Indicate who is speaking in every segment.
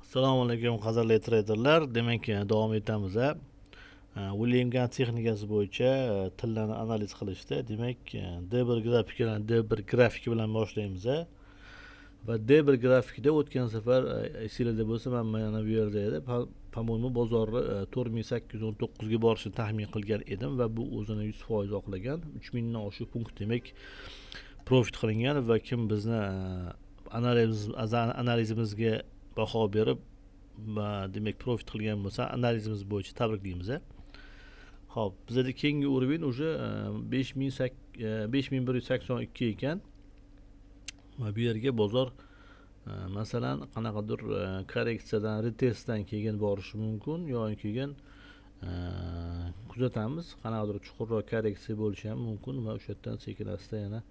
Speaker 1: Assalomu alaykum, qadrli treyderlar. Demak, davom etamiz. William Gann texnikasi bo'yicha tillani analiz qilishda, demak, D1 grafiki bilan, D1 grafiki bilan boshlaymiz. Va D1 grafikida o'tgan safar, esinglarda bo'lsa, man mana bu yerda edi. По-моему, bozorni 4819 ga borishini taxmin qilgan edim va bu o'zini 100% oqlagan. 3000 dan oshiq punkt, demak, profit qilingan va kim bizni analizimizga baho berib va, demak, profit qilgan bo'lsa, analizimiz bo'yicha tabriklaymiz. Ho'p, bizada keyingi уровень уже 5182 ekan va bu yerga bozor, masalan, qanaqadir korreksiyadan, retestdan keyin borishi mumkin yoki keyin kuzatamiz, qanaqadir chuqurroq korreksiya bo'lishi ham mumkin va o'sha yerdan sekin asta yana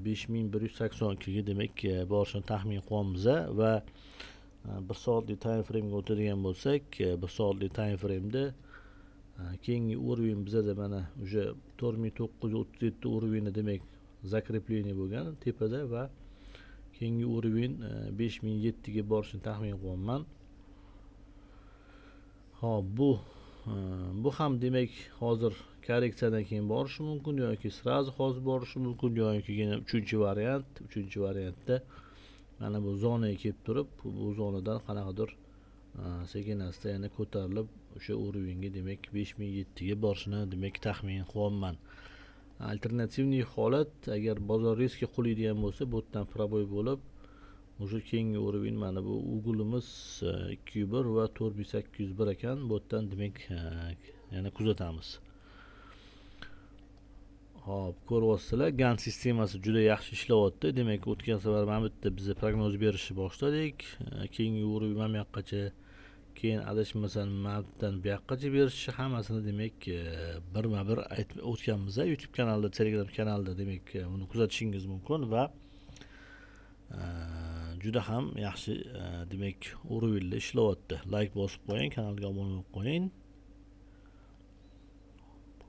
Speaker 1: 5182ga, demak, borishini taxmin qilyapmiz. Va 1 soatlik time framega o'tadigan bo'lsak, 1 soatlik time frameda keyingi уровень bizada mana уже 4937 уровень, demak, закрепление bo'lgan tepada va keyingi уровень 5007 ga borishini taxmin qilyapman. Ho'p, bu ham, demak, hozir korreksiyadan keyin borishi mumkin yoki сразу hozir borishi mumkin yoki yana uchinchi variantda mana bu zonaga kelib turib, bu zonadan qanaqadir sekin asta yana ko'tarilib, o'sha уровень ga, demak, 5007 ga borishini, demak, taxmin qilyapman. Альтернативный holat, agar bozor riskga qulaydigan bo'lsa, bu yerdan пробой bo'lib, уже keyingi уровень mana bu угол imiz 201 va 4801 ekan. Bu yerdan, demak, yana kuzatamiz. Hop, ko'ryapsizlar, Gann sistemasi juda yaxshi ishlayapti. Demak, o'tgan safar mana bu yerda biz prognoz berishni boshladik. Keyingi уровень mana bu yoqqacha, keyin, adashmasam, mana bu yerdan bu yoqqacha berishni, hammasini, demak, birma bir aytib o'tganmiz YouTube kanalida, Telegram kanalida. Demak, buni kuzatishingiz mumkin va juda ham yaxshi, demak, уровень da ishlayapti. Layk bosib qo'ying, kanalga obuna bo'lib qo'ying.